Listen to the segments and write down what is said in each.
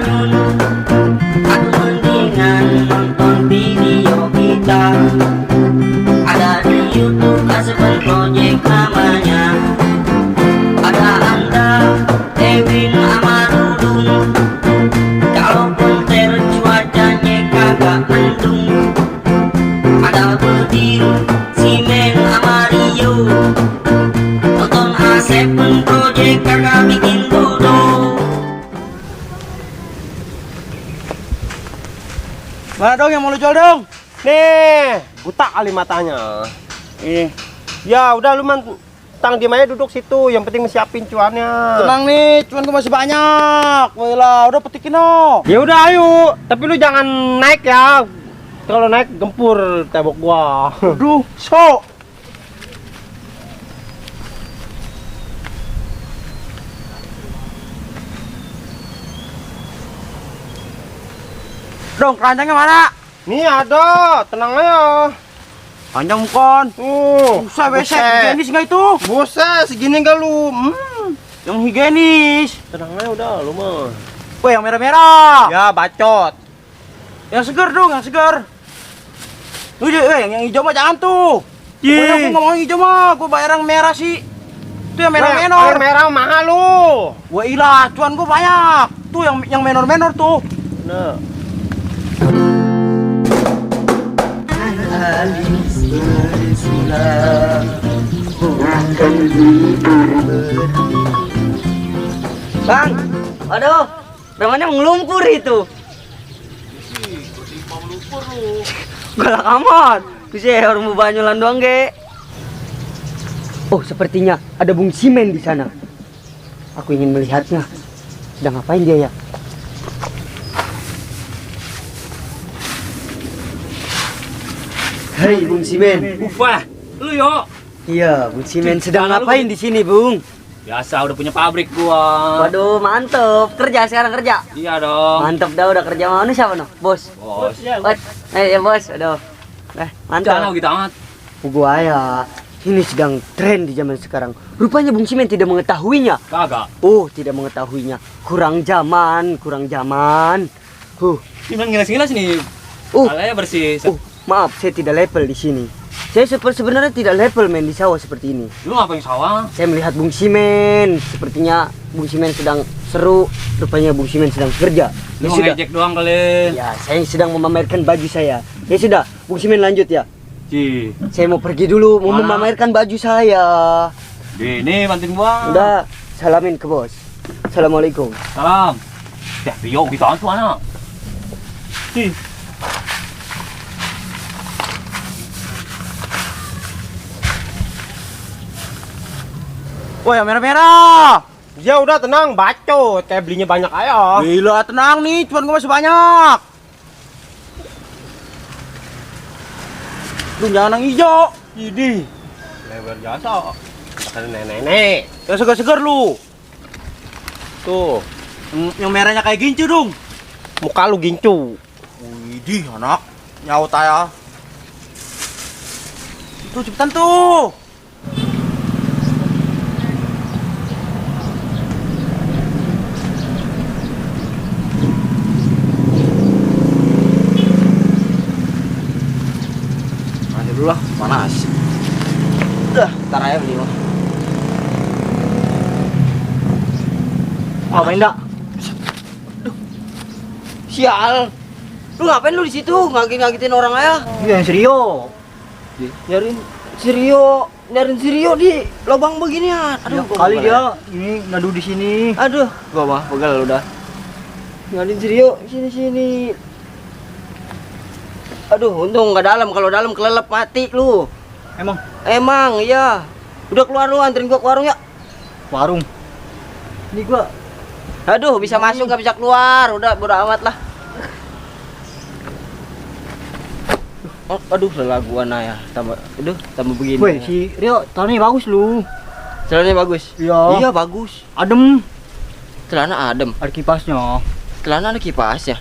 Amarun, aku mendingan nonton video kita. Ada di YouTube Kasepen Project namanya. Ada Anda, Edwin Amarudung. Kalaupun cuacanya kagak mendung. Ada Bediru, Simen Amario. Nonton Kasepen Project kagak bikin bodoh. Mana dong yang mau lu jual dong? Nih, buta kali matanya. Ini. Ya udah lu tang diem aja duduk situ. Yang penting siapin cuannya. Tenang nih, cuan gua masih banyak. Wah, udah petikin no. Ya udah ayo, tapi lu jangan naik ya. Kalau naik gempur tembok gua. Aduh, so. Dong, keranjangnya mana? Nih ada, tenang aja. Panjang bukan? Usah besek, higienis nggak itu? Buset, segini enggak lu? Yang higienis. Tenang aja udah lu mah. Wah, yang merah-merah. Ya bacot. Yang segar dong, yang segar. Lu yang hijau mah jangan tuh. Pokoknya aku ngomong hijau mah, gua bayar yang merah sih. Itu yang menor-menor. Yang merah mahal lu. Wah ilah, cuan gua banyak. Tuh yang menor-menor tuh. Nah. Bang, aduh, namanya ngelumpur itu. Galak amat. Bisa orang mau banyulan doang, ge. Oh, sepertinya ada Bung Simen di sana. Aku ingin melihatnya. Sedang ngapain dia ya? Hai Bung Simen. Wah, lu yo. Iya, Bung Simen sedang ngapain di sini, Bung? Biasa udah punya pabrik gua. Waduh, mantep. Kerja sekarang kerja. Iya dong. Mantep dah udah kerja mana siapa no? Bos. Bos. Bos. Ya bos. Aduh. Mantap. Jangan gitu amat. Gua ya. Ini sedang tren di zaman sekarang. Rupanya Bung Simen tidak mengetahuinya. Kagak. Oh, tidak mengetahuinya. Kurang zaman, kurang zaman. Gimana ngilas-ngilas nih? Alanya bersih. Maaf, saya tidak level di sini. Saya sebenarnya tidak level main di sawah seperti ini. Lu ngapain sawah? Saya melihat Bung Simen. Sepertinya Bung Simen sedang seru. Rupanya Bung Simen sedang kerja. Lu ngejek doang kali. Ya, saya sedang memamerkan baju saya. Ya sudah, Bung Simen lanjut ya. Ci. Saya mau pergi dulu, mau memamerkan baju saya. Ini bantuin gua. Udah, salamin ke bos. Assalamualaikum. Salam. Ya, Rio gitu aja mana? Ci. Wah, yang merah-merah. Ya udah tenang, bacot. Kayak belinya banyak aja. Gila, tenang nih, cuan gua masih banyak. Lu jangan yang hijau. Idih. Lebar jasa. Kata nenek-nenek. Yang segar-segar lu. Tuh, Yang merahnya kayak gincu dong. muka lu gincu. Widih, anak. Nyaut aja. Tuh, cepetan tuh. Dulu lah, panas. Udah, ntar aja beli mah. Ngapain dak? Sial. Lu ngapain lu di situ? Ngagitin orang aja. Iya, yang serius. Nyariin Sirio di lubang beginian. Aduh, Ya, kali dia ini ngadu di sini. Aduh, Gua mah pegal udah. nyariin Sirio sini. Aduh, untung nggak dalam. Kalau dalam kelelep mati lu. Emang, iya. Udah keluar lu, anterin gua ke warung ya. Warung. Ini gua. Aduh, bisa masuk nggak bisa keluar. Udah, bodo amat lah. Aduh, lelah gua ya. Tambah begini. Woi, si Rio, tangannya bagus lu. Celananya bagus. Iya. Iya, bagus. Adem. Celana adem. Ada kipasnya. Celana ada kipas ya.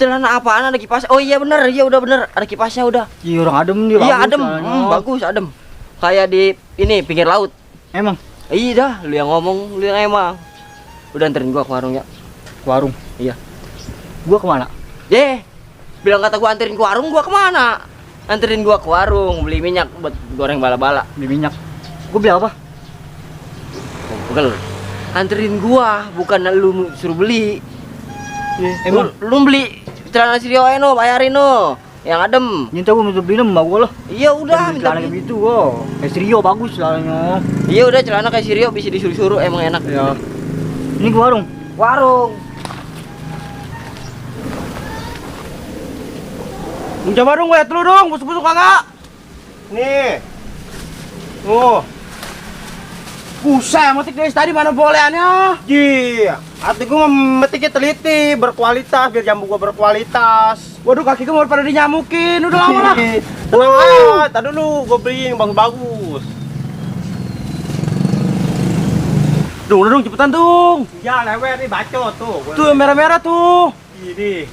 Celana apaan ada kipas? Oh iya bener, iya udah bener. Ada kipasnya udah. Iya, orang adem dia. Iya bagus adem, celananya. bagus adem. Kayak di ini pinggir laut. Emang. Iya dah, lu yang ngomong, lu yang emang. Udah anterin gua ke warung ya. Warung. Iya. Gua kemana? Bilang kata gua anterin ke warung, gua kemana? Anterin gua ke warung beli minyak buat goreng bala-bala. Beli minyak. Gua beli apa? Bukan, anterin gua, bukan lu suruh beli. Emang Lu beli celana si Rio no, bayarin no, yang adem. nyinta gua minta beli sama gua lah. Iya udah, Beli minta celana beli. gitu gua. Rio bagus celananya. Iya udah, celana kayak si Rio bisa disuruh-suruh, emang enak. Ya. Ini ke warung. Warung. Coba dong, lihat dulu dong, busuk-busuk kagak? Nih. Oh. Buset, metik dari tadi mana bolehannya? Iya. Hati gua memetiknya teliti, berkualitas biar jambu gua berkualitas. Waduh, kaki gue mau pada dinyamukin, udah lama lah. Tenang aja, tadi dulu gua beli yang bagus-bagus. Dong, udah dong, cepetan dong. Ya, lewat nih bacot tuh. Tuh yang merah-merah tuh. Ini.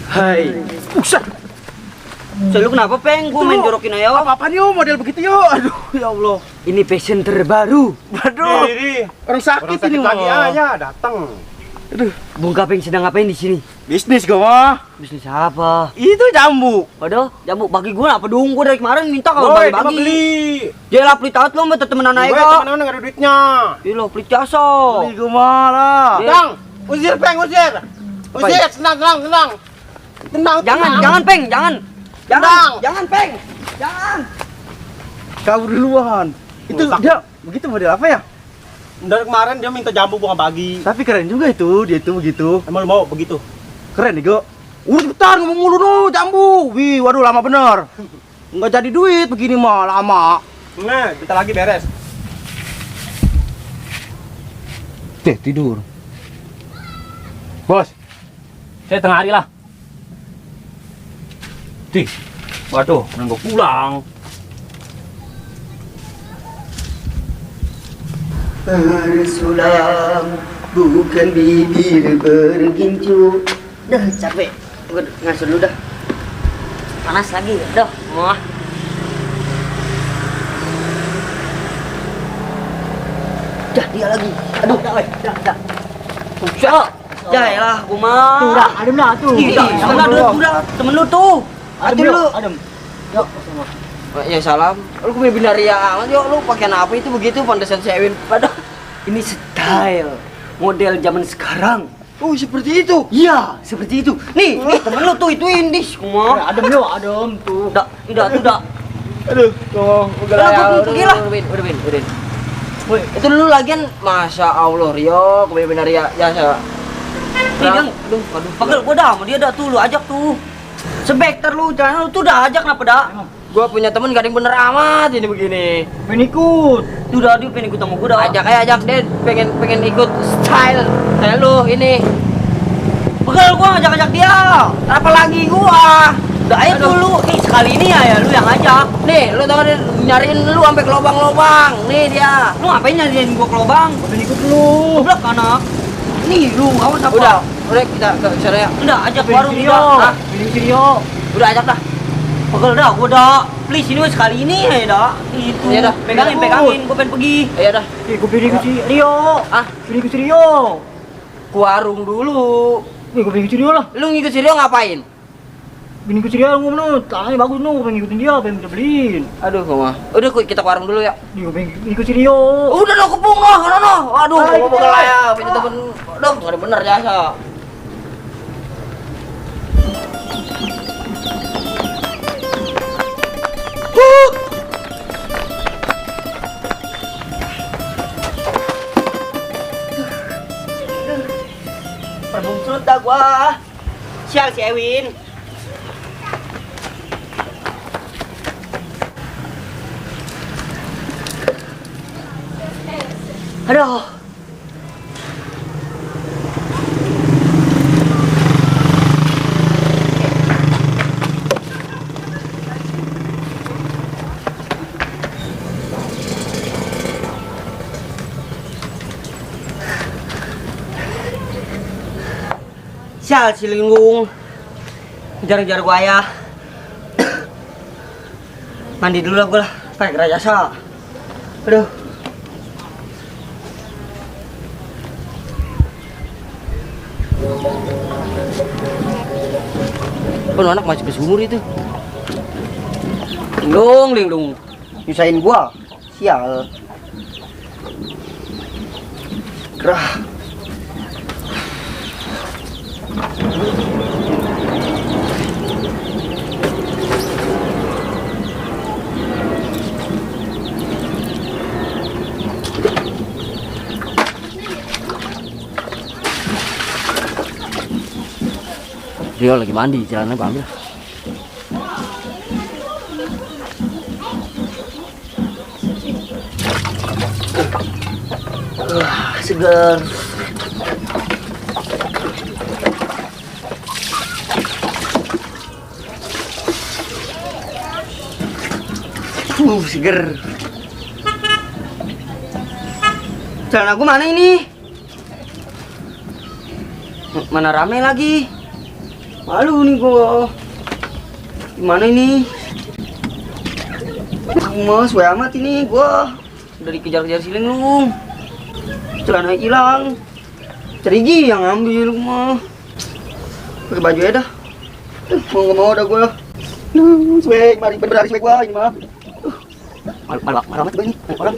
Hai. Buset. Lu kenapa, Peng? Gua Tuh, main lu. jorokin aja. Apa-apaan yuk, model begitu yuk. Aduh, ya Allah. Ini passion terbaru. Waduh. Ini. Orang sakit ini lagi mah. aja datang. Bung Kapeng sedang ngapain di sini? Bisnis gue mah. Bisnis apa? Itu jambu. Waduh, jambu bagi gua apa dong? Gua dari kemarin minta kalau Woi, bagi-bagi. beli. Dia lah pelit amat lo, mbak temenan aja Gue kok. temen-temen nggak ada duitnya. Iya lo pelit jaso. Beli gue mah lah. Dia- Bang, usir Peng, usir. Usir, senang. Tenang, Jangan, Peng, jangan. Tenang. Jangan, Peng. Jangan. Kabur duluan. Itu Rusak. dia begitu model apa ya? Dari kemarin dia minta jambu gua nggak bagi. Tapi keren juga itu, dia itu begitu. Emang lu mau begitu? Keren nih, Go. Udah cepetan ngomong mulu dong, jambu. Wih, waduh lama bener. Nggak jadi duit begini mah, lama. Nah, kita lagi beres. Tidur. Bos, saya tengah hari lah. Waduh, nunggu pulang. Bersulam bukan bibir bergincu. Dah capek. Gua ngasuh dulu dah. Panas lagi. Dah, wah. Dah dia lagi. Aduh, dah. Usah. Jahelah, gua mah. Tuh, dah, adem dah tuh. Tidak, sana udah temen lu tuh. Adem Adem lu. lu. Adem. Yuk, Ya salam. Lu punya binaria amat yuk, lu pakai apa itu begitu pantesan si Ewin. Padahal ini style model zaman sekarang. Oh, seperti itu. Iya, seperti itu. Nih, temen lu tuh ituin nih semua. adem yuk, adem tuh. Udah, udah. Aduh, tuh, Udah, pergi lah. Udah. Woi, Itu dulu lagian, masya Allah Rio, kebanyakan binaria jasa. Nih, Dang. Aduh, pagel gua dah sama dia dah tuh, lu ajak tuh. Sebekter lu, jangan lu tuh dah ajak kenapa dah? Gua punya temen gak ada yang bener amat ini begini. pengen ikut. Tuh dah dia pengen ikut sama gua dah. Ajak deh, pengen ikut style lu ini. Pegel gua ajak dia. Apa lagi gua? Udah ayo dulu. Sekali ini ya lu yang ajak. Nih, lu tau kan nyariin lu sampai ke lubang-lubang. Nih dia. Lu ngapain nyariin gua ke lubang? Pengen ikut lu. Goblok anak. Nih lu awas apa? Udah kita ke sana ya. Udah ajak warung Rio. udah. Pengen ikut Rio. Udah ajak dah. Pegel dah, gua dah. Please ini sekali ini ya dah. Itu. Iya dah. Pegangin, gua pengen pergi. Iya dah. Gue pengen ikut si Rio. Ah, Pengen ikut si Rio. ke warung dulu. Gue pengen ikut si Rio lah. Lu ngikut si Rio ngapain? Pengen ikut si Rio lu nu. Tangannya bagus nu. Pengen ikutin dia. Pengen minta beliin. Aduh, mah. Udah kita ke warung dulu ya. Gue pengen ikut si Rio. Udah lo kepung loh, no. Aduh, Ayo, gua bakal ayo. ya punya temen. Aduh, enggak ada bener jasa. Perbungsut dah gua. Sial si Ewin. Aduh. Sial si Linggung. Ngejar-ngejar gua ya. Mandi dulu lah gua lah. Pakai gerak jasa. Aduh. Kan anak masih ke sumur itu. Linglung. Nyusahin gua. Sial. Gerah. Rio lagi mandi, jalannya gua ambil. Segar. Seger. Jalan aku mana ini? Mana rame lagi? Malu nih gua. Gimana ini? Mas, suwe amat ini gua. Udah dikejar-kejar si Linglung. Celana hilang. Cerigi yang ambil mah. Pakai baju ya dah. Mau nggak mau dah gua. Swag, mari bener swag gua ini mah. Malu amat gua ini. Orang.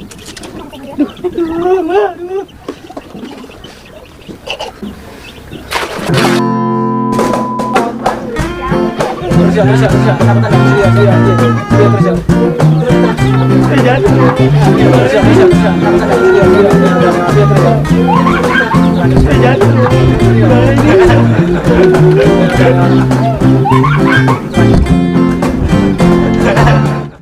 Terus